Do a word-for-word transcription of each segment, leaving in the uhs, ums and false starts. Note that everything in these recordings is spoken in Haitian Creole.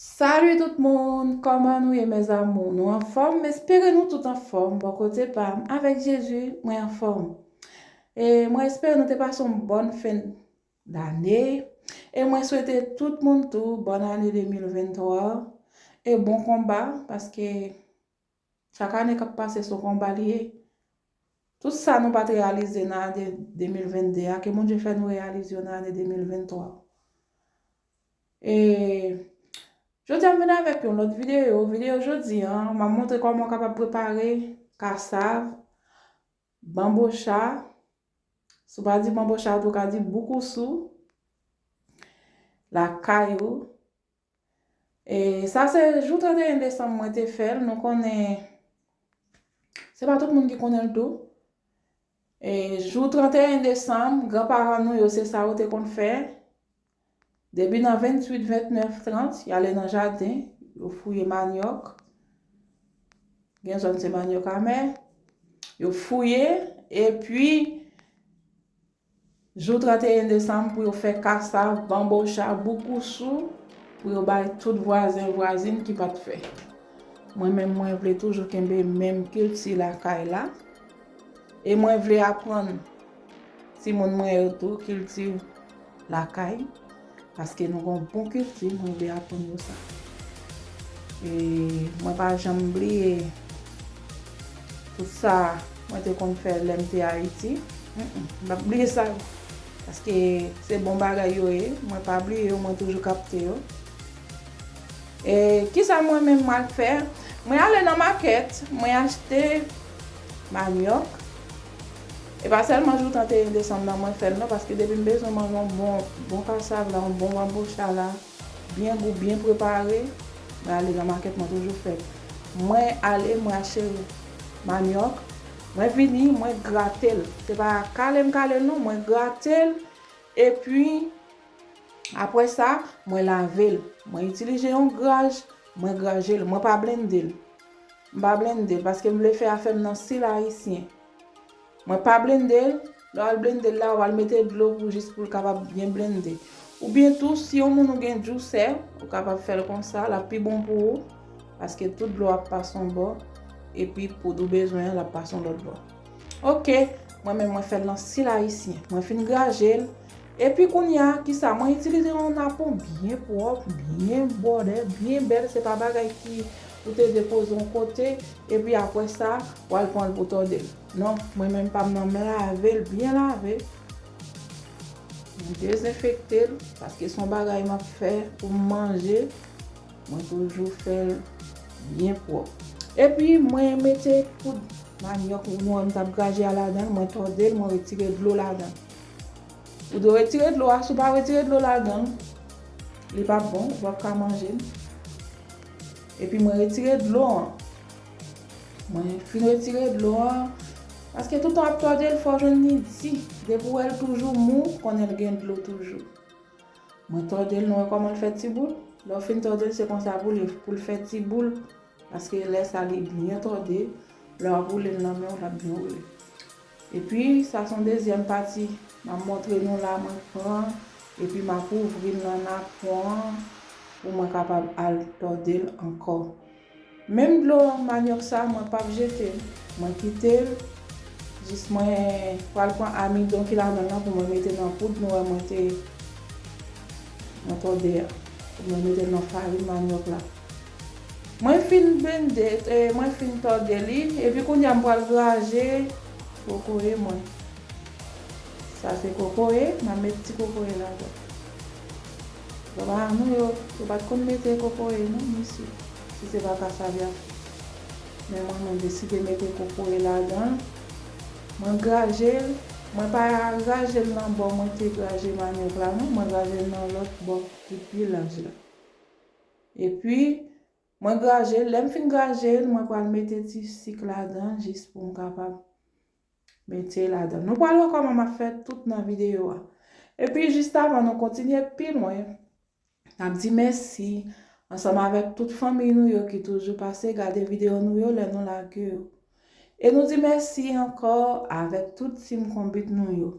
Salut tout moun, kòman nou ye mes amours? Nou anfòm? M espere nou tout anfòm. Bò kote pa m, avèk Jezi, mwen anfòm. E mwen espere nou te pase yon bòn fen dane. E mwen swete tout moun tou bòn ane de mil venntwa e bon konba, paske chak ane k ap pase se yon konba li ye. Tout sa nou pa t reyalize nan ane de mil vennde a, ke Bondye fè nou reyalize yo nan ane de mil venntwa. E jodi a m vin avèk yon lòt videyo. Videyo jodi a, m ap montre kòman w kapab prepare kasav, banbocha. Si w pa di banbocha, tou ka di boukousou lakay ou. E sa se jou trannteyen desanm mwen te fè l. Nou konnen se pa tout moun ki konnen l tou. E jou trannteyen desanm, granparan nou yo se sa yo te konn fè. Depi nan venntuit, vennèf, trant, y ale nan jaden, yo fouye manyòk. Gen zòn se manyòk amè. Yo fouye, epi jou trannteyen desanm pou yo fè kasav, banbocha, boukousou, pou yo bay tout vwazen, vwazin ki pa t fè. Mwen menm, mwen vle toujou kenbe menm kilti lakay la. E mwen vle aprann timoun mwen yo tou kilti lakay, paske nou gon bon kilti, mwen vle aprann yo sa. E mwen pa janm bliye tout sa mwen te konn fè lè m te Ayiti. Mm, mm, m p ap bliye sa yo. Paske se bon bagay yo ye. Mwen pa bliye yo, mwen toujou kapte yo. E kisa mwen menm m al fè? Mwen ale nan makèt, mwen achte manyòk. E pa sèlman jou trannteyen desanm nan mwen fè l non, paske depi m bezwen manje yon bon, bon kasav la, yon bon banbocha la, byen gou, byen prepare, mwen ale nan makèt, mwen toujou fè l. Mwen ale, mwen achte manyòk, mwen vini, mwen grate l. Se pa kale m kale l non, mwen grate l, epi apre sa, mwen lave l. Mwen itilize yon graj, mwen graje l. Mwen pa blende l. M pa blende l, paske m vle fè afè m nan stil ayisyen. Mwen pa blende l. Lè w al blende l la, w al mete dlo pou jis pou l kapab byen blende. Oubyen tou, si yon moun ou gen jousè, ou kapab fè l konsa, l ap pi bon pou ou, paske tout dlo ap pase yon bò, epi poud ou bezwen an, l ap pase yon lòt bò. Ok, mwen menm mwen fè l nan stil ayisyen. Mwen fin graje l, epi kounye a, kisa? Mwen itilize yon napon byen pwòp, byen bwòdè, byen bèl. Se pa bagay ki ou te depoze yon kote, epi apre sa, w al pran l pou tòde l. Non, mwen menm pa m nan, m lave l, byen lave. Mwen dezenfekte l, paske se yon bagay m ap fè pou m manje. Mwen toujou fè l byen pwòp. Epi mwen mete poud manyòk nou wè m t ap graje a ladan l, mwen tòde l, mwen retire dlo ladan l. Ou dwe retire dlo a, si w pa retire dlo ladan l, li p ap bon, ou p ap ka manje l. Epi mwen retire dlo an. Mwen fin retire dlo an, paske toutan w ap tòde l, fò w jwenn li di. Depi w wè l toujou mou, konnen l gen dlo toujou. Mwen tòde l, nou wè kòman l fè ti boul? Lè w fin tòde l, se konsa pou l, pou l fè ti boul, paske lè sa li byen tòde, lè w ap woule l nan men w, l ap byen woule. Epi, sa se yon dezyèm pati m ap montre nou la, mwen pran, epi m ap ouvri l nan napon an pou mwen kapab al tòde l ankò. Menm dlo manyòk sa, mwen p ap jete l. Mwen kite l. Jis mwen pral pran amidon ki ladan l lan pou mwen mete nan poud nou wè mwen te, mwen tòde a. Pou mwen mete l nan farin manyòk la. Mwen fin blende, e, mwen fin tòde li. Epi kounye a m pral graje kokoye mwen. Sa se kokoye, m ap met ti kokoye ladan. Granparan nou yo, yo pa t konn mete kokoye non, mesye, si se pa kasav y ap fè. Men mwen, mwen deside mete kokoye ladan. Mwen graje l, mwen pa graje l nan bò mwen te graje manyòk la non, mwen graje l nan lòt bò ki pi laj la. Epi, mwen graje l, lè m fin graje l, mwen pral mete ti sik ladan jis pou m kapab mete ladan. Nou pral wè kòman m ap fè tout nan videyo a. Epi, jis avan nou kontinye pi lwen, n ap di mèsi ansanm avèk tout fanmi nou yo ki toujou pase gade videyo nou yo lè nou lage yo. E nou di mèsi ankò avèk tout team konbit nou yo.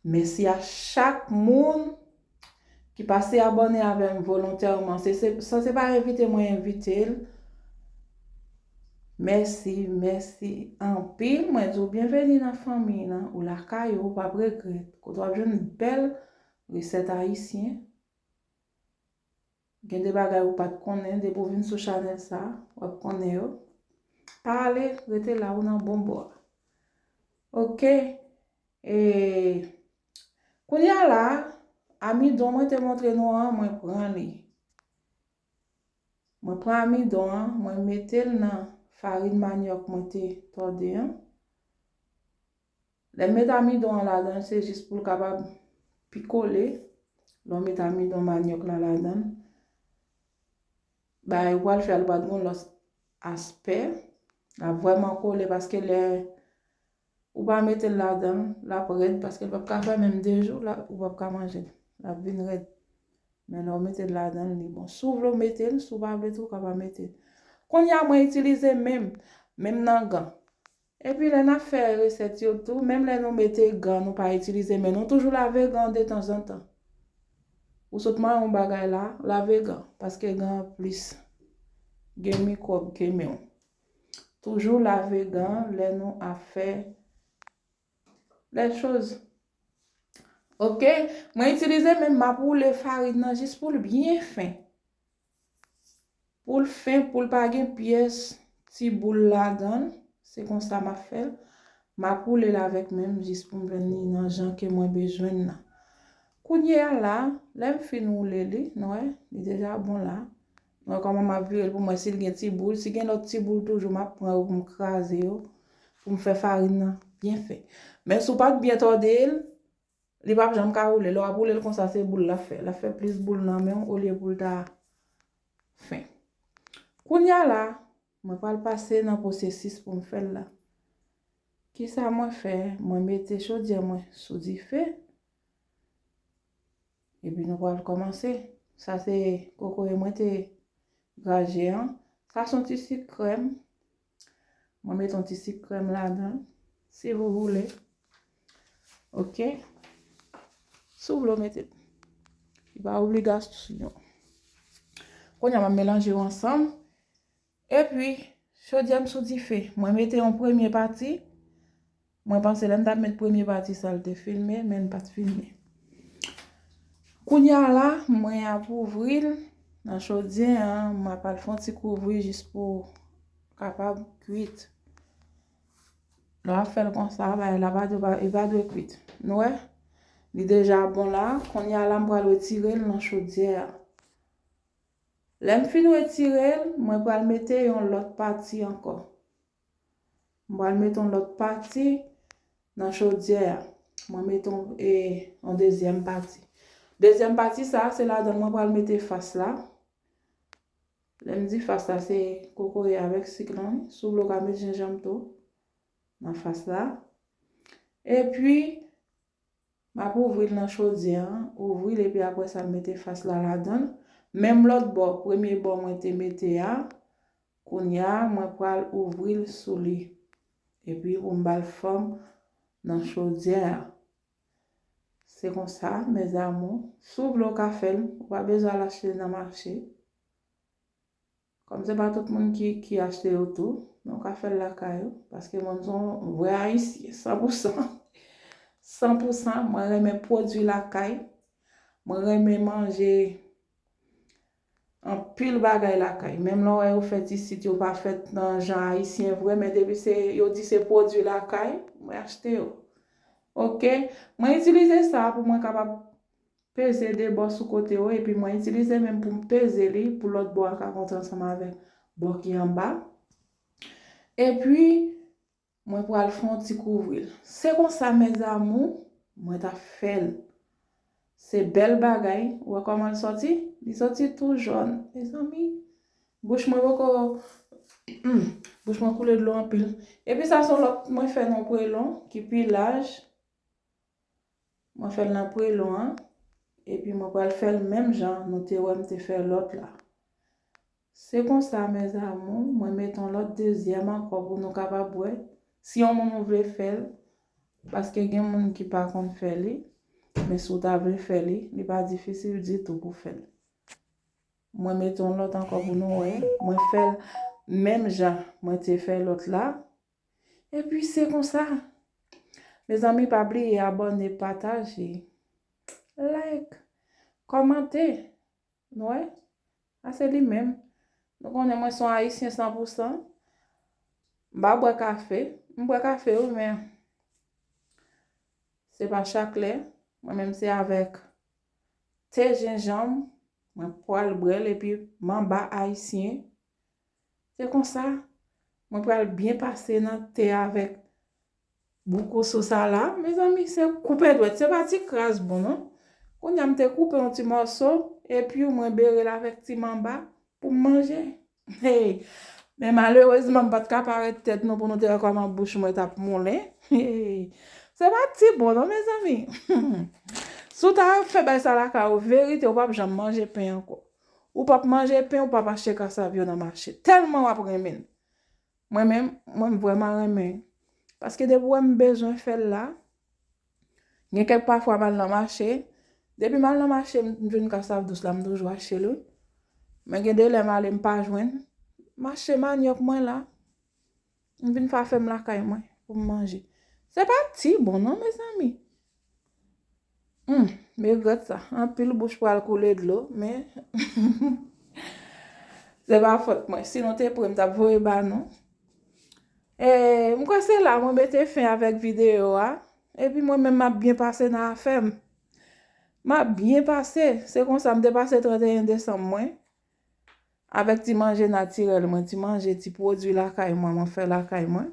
Mèsi a chak moun ki pase abòne avè m volontèman. Se, se, sa se pa envite mwen envite l. Mèsi, mèsi anpil. Mwen di w byenveni nan fanmi nan, ou lakay ou, ou p ap regrèt. Kote w ap jwenn bèl resèt ayisyen. Gen de bagay ou pa t konnen, depi w vin sou chanèl sa, w ap konnen yo. Pa ale, rete la, ou nan bon bò a. Oke. E, kounye a la, amidon mwen te montre nou an, mwen pran li. Mwen pran amidon an, mwen mete l nan farin manyòk mwen te tòde an. Lè m met amidon an ladan l, se jis pou l kapab pi kole. Lè w met amidon manyòk la ladan l, bagay ou pral fè a, li pral gen yon lòt aspè. L ap vrèman kole paske lè ou pa mete l ladan l, l ap rèd paske l p ap ka fè menm de jou, la, ou p ap ka manje l. L ap vin rèd. Men lè w mete l ladan l, li bon. Si w vle w mete l, si w pa vle tou, w ka pa mete l. Kounye a, mwen itilize men m, men m nan gan. Epi lè n ap fè resèt yo tou, menm lè nou mete gan, nou pa itilize men nou, toujou lave gan detanzantan. Ou sot manyen yon bagay la, lave gan, paske gan an plis gen mikwòb ke men w. Toujou lave gan lè nou ap fè lè choz. Oke, mwen itilize men m, m ap woule farin nan jis pou l byen fen. Pou l fen, pou l pa gen pyès ti boul ladan l, se konsa m ap fè l. M ap woule l avèk men m jis pou m jwenn li nan jan ke mwen bezwen l nan. Kounye a la, lè m fin woule li, nou wè, li deja bon la. Nou wè kòman m ap vire l pou m wè si l gen ti boul. Si gen lòt ti boul toujou, m ap pran yo pou m kraze yo, pou m fè farin nan byen fen. Men si w pa t byen tòde l, li p ap janm ka woule. Lè w ap woule l konsa, se boul l ap fè. L ap fè plis boul nan men w olye pou l ta fen. Kounye a la, mwen pral pase nan pwosesis pou m fè l la. Kisa mwen fè? Mwen mete chodyè mwen sou dife. Epi nou pral kòmanse. Sa se kokoye mwen te graje an. Sa se yon ti sik krèm. Mwen mete yon ti sik krèm ladan, si vous voulez. Oke. Si w vle w mete l. Li pa obligasyon. Kounye a m ap melanje yo ansanm. Epi, chodyè m sou dife. Mwen mete yon premye pati. Mwen panse lè m t ap met premye pati sa, l te filme, men l pa t filme. Kounye a la, mwen ap ouvri l nan chodyè an. M ap al fè yon ti kouvri jis pou kapab kwit. Lè w ap fè l konsa, bagay la pa dwe, pa, li pa dwe kwit. Nou wè? Li deja bon la. Kounye a la, m pral retire l nan chodyè a. Lè m fin retire l, mwen pral mete yon lòt pati ankò. M pral mete yon lòt pati nan chodyè a. Mwen mete yon, e, yon dezyèm pati. Dezyèm pati sa, se ladan mwen pral mete fas la. Lè m di fas la, se kokoye avèk sik lan, wi. Si w vle, w ka met jenjanm tou nan fas la. Epi, m ap ouvri l nan chodyè an, ouvri l, epi apre sa, m mete fas la ladan l. Menm lòt bò, premye bò mwen te mete a, kounye a, mwen pral ouvri l sou li. Epi, pou m ba l fòm nan chodyè a. Se konsa, mes amours. Si w vle, w ka fè l. Ou pa bezwen al achte l nan mache. Kòm se pa tout moun ki, ki achte yo tou, men w ka fè l lakay ou. Paske mwen, m se yon vrè ayisyen, san pou san. San pou san, mwen renmen pwodui lakay. Mwen renmen manje anpil bagay lakay. Menm lè w wè yo fèt isit, yo pa fèt nan jan ayisyen vre, men depi se, yo di se pwodui lakay, mwen achte yo. Oke? Mwen itilize sa pou mwen kapab peze de bò sou kote yo, epi mwen itilize men m pou m peze li, pou lòt bò a ka kontre ansanm avèk bò ki anba. Epi, mwen pral fè yon ti kouvri l. Se konsa, mes amours, mwen t ap fè l. Se bèl bagay. Ou wè kòman l sòti? Li sòti tou jòn. Mezanmi, bouch mwen poko, hmm, bouch mwen koule dlo anpil. Epi sa se yon lòt mwen fè nan prelon, ki pi laj. Mwen fè l nan prelon an. Epi mwen pral fè l menm jan nou te wè m te fè lòt la. Se konsa, mes amours, mwen mete yon lòt dezyèm ankò pou nou kapab wè. Si yon moun ou vle fè l, paske gen moun ki pa konn fè li. Men si w ta vle fè li, li pa difisil ditou pou fè l. Mwen mete yon lòt ankò pou nou wè. Mwen fè l menm jan mwen te fè lòt la. Epi se konsa. Mezanmi, pa bliye abòne, pataje, like, kòmante. Nou wè? Sa se li menm. Nou konnen mwen se yon ayisyen san pou san. M pa bwè kafe. M bwè kafe wi, men se pa chak lè. Mwen menm se avèk te jenjanm, mwen pral bwè l epi manba ayisyen. Se konsa, mwen pral byen pase nan te avèk boukou sou sa la. Mezanmi, se koupe dwèt, se pa ti kras bon non. Kounye a m te koupe yon ti mòso, epi mwen bere l avèk ti manba pou m manje. Hey! Men malerezman, m pa t ka parèt tèt nou pou nou te wè kòman bouch mwen t ap moulen. Hey! Se pa ti bon non, mezanmi. Si w ta fè bagay sa lakay ou, verite, ou p ap janm manje pen ankò. Ou p ap manje pen, ou p ap achte kasav yo nan mache. Tèlman w ap renmen l. Mwen menm, mwen m vrèman renmen. Paske depi w wè m bezwen fè l la, gen kèk pafwa m al nan mache. Depi m al nan mache, m jwenn kasav dous la, m toujou achte l wi. Men gen de lè m ale, m pa jwenn. M achte manyòk mwen la. M vin fè afè m lakay mwen pou m manje. Se pa ti bon non, mezanmi. Hmm, m regrèt sa. Anpil bouch pral koule dlo, men se pa fòt mwen. Si nou te pre, m t ap voye ba nou. E, m kwè se la mwen mete fen avèk videyo a. Epi mwen menm m ap byen pase nan afè m. M ap byen pase. Se konsa m te pase trannteyen desanm mwen. Avèk ti manje natirèl mwen, ti manje, ti pwodui lakay mwen, mwen fè lakay mwen.